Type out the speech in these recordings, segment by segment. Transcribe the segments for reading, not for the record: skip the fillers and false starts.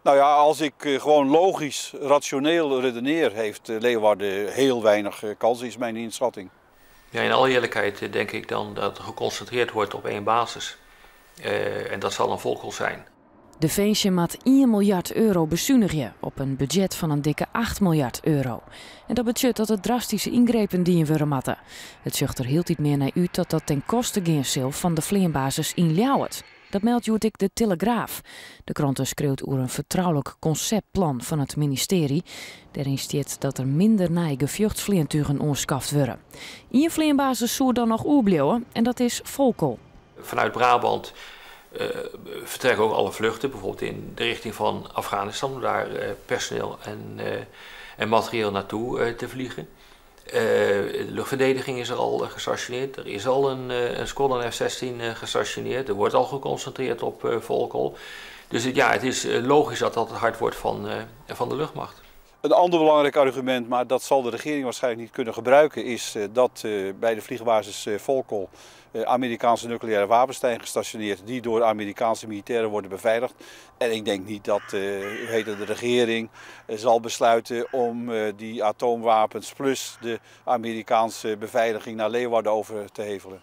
Nou ja, als ik gewoon logisch, rationeel redeneer, heeft Leeuwarden heel weinig kans, is mijn inschatting. Ja, in alle eerlijkheid denk ik dan dat er geconcentreerd wordt op één basis. En dat zal een Volkel zijn. Definsje moat 1 miljard euro besunigje op in budzjet fan in dikke 8 miljard euro. En dat betsjut dat der drastyske yngrepen dien wurde moatte. It sjocht der hieltyd mear nei út dat dat ten koste gean sil fan de fleanbasis yn Ljouwert. Dat meldt hjoed ek De Telegraaf. De krante skriuwt oer in fertroulik konseptplan fan it ministearje. Dêryn stiet dat der minder nije gefjochtsfleantugen oanskaft wurde. Ien fleanbasis soe dan noch oerbliuwe en dat is Volkel. Vanuit Brabant vertrekken ook alle vluchten, bijvoorbeeld in de richting van Afghanistan, om daar personeel en materieel naartoe te vliegen. De luchtverdediging is er al gestationeerd. Er is al een squadron F-16 gestationeerd. Er wordt al geconcentreerd op Volkel. Dus ja, het is logisch dat dat het hart wordt van de luchtmacht. Een ander belangrijk argument, maar dat zal de regering waarschijnlijk niet kunnen gebruiken, is dat bij de vliegbasis Volkel Amerikaanse nucleaire wapens zijn gestationeerd die door Amerikaanse militairen worden beveiligd. En ik denk niet dat de regering zal besluiten om die atoomwapens plus de Amerikaanse beveiliging naar Leeuwarden over te hevelen.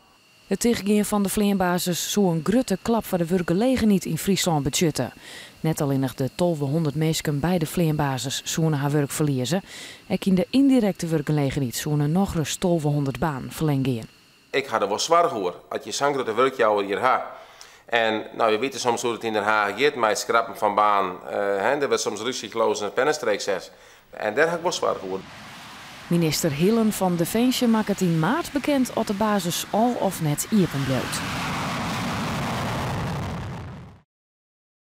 It tichtgean fan de fleanbasis soe in grutte klap foar de wurkgelegenheid yn Fryslân betsjutte. Net allinnich de 1200 minsken by de fleanbasis soene har wurk ferlieze. Ek yn de yndirekte wurkgelegenheid soene nochris 1200 banen ferlern gean. Ik ha der wol soarch oer as je sa'n grutte wurkjouwer hjir ha. En nou, je witte soms hoe't it yn Den Haag giet mei it skrappen fan banen. Hè, der wurdt soms rücksichtslos in pennestreek set. En dêr ha ik wol soarch oer. Minister Hillen fan Definsje makket yn maart bekend oft de basis al of net iepen bliuwt.